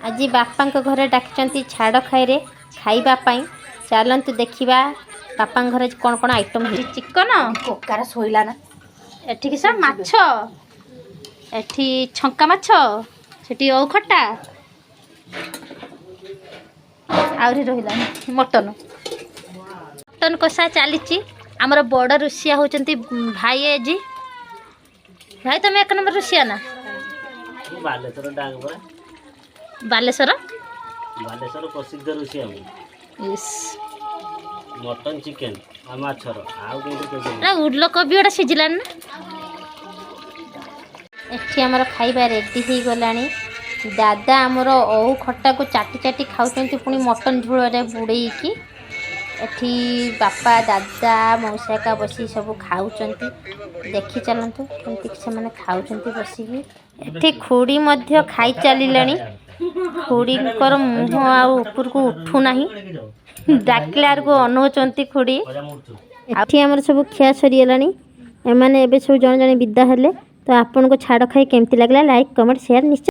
ଆଜି ବାପାଙ୍କ ଘରେ ଡାକିଛନ୍ତି ଛାଡ଼ଖାଇରେ ଖାଇବା ପାଇଁ। ଚାଲନ୍ତୁ ଦେଖିବା ବାପାଙ୍କ ଘରେ ଆଜି କ'ଣ କ'ଣ ଆଇଟମ୍ ହେଇଛି। ଚିକନ। କୋକାର ଶୋଇଲା ନା। ଏଠି କିସ ମାଛ, ଏଠି ଛଙ୍କା ମାଛ, ସେଠି ଓଉ ଖଟା, ଆହୁରି ରହିଲାନି ମଟନ। ମଟନ କଷା ଚାଲିଛି। ଆମର ବଡ଼ ରୋଷିଆ ହେଉଛନ୍ତି ଭାଇ ଆଜି। ଭାଇ, ତମେ ଏକ ନମ୍ବର ରୋଷିଆ ନା? ବାଲେଶ୍ୱର ଡାକ ପରା। ବାଲେଶ୍ୱର। ବାଲେଶ୍ୱର ପ୍ରସିଦ୍ଧ ରୋଷେଇ ମୁଁ। ଇସ୍। ମଟନ, ଚିକେନ ଆଉ ମାଛର ଆଉ କେଉଁଠି କେବେ। ନା, ଉଲକୋବି ଗୋଟେ ସିଝିଲାଣି ନା। ଏଠି ଆମର ଖାଇବା ରେଡ଼ି ହେଇଗଲାଣି। ଦାଦା ଆମର ଓଉ ଖଟାକୁ ଚାଟି ଚାଟି ଖାଉଛନ୍ତି, ପୁଣି ମଟନ ଝୋଳରେ ବୁଡ଼େଇକି। ଏଠି ବାପା, ଦାଦା, ମଉସା ଏକା ବସିକି ସବୁ ଖାଉଛନ୍ତି। ଦେଖି ଚାଲନ୍ତୁ କେମିତି ସେମାନେ ଖାଉଛନ୍ତି ବସିକି। ଏଠି ଖୁଡ଼ି ମଧ୍ୟ ଖାଇ ଚାଲିଲେଣି। ଖୁଡ଼ିଙ୍କର ମୁହଁ ଆଉ ଉପରକୁ ଉଠୁନାହିଁ। ଡାକିଲା ବେଳକୁ ଅନଉଛନ୍ତି ଖୁଡ଼ି। ଏଠି ଆମର ସବୁ ଖିଆ ସରିଗଲାଣି। ଏମାନେ ଏବେ ସବୁ ଜଣେ ଜଣେ ବିଦା ହେଲେ। ତ ଆପଣଙ୍କୁ ଛାଡ଼ ଖାଇ କେମିତି ଲାଗିଲା, ଲାଇକ୍, କମେଣ୍ଟ, ସେୟାର ନିଶ୍ଚୟ।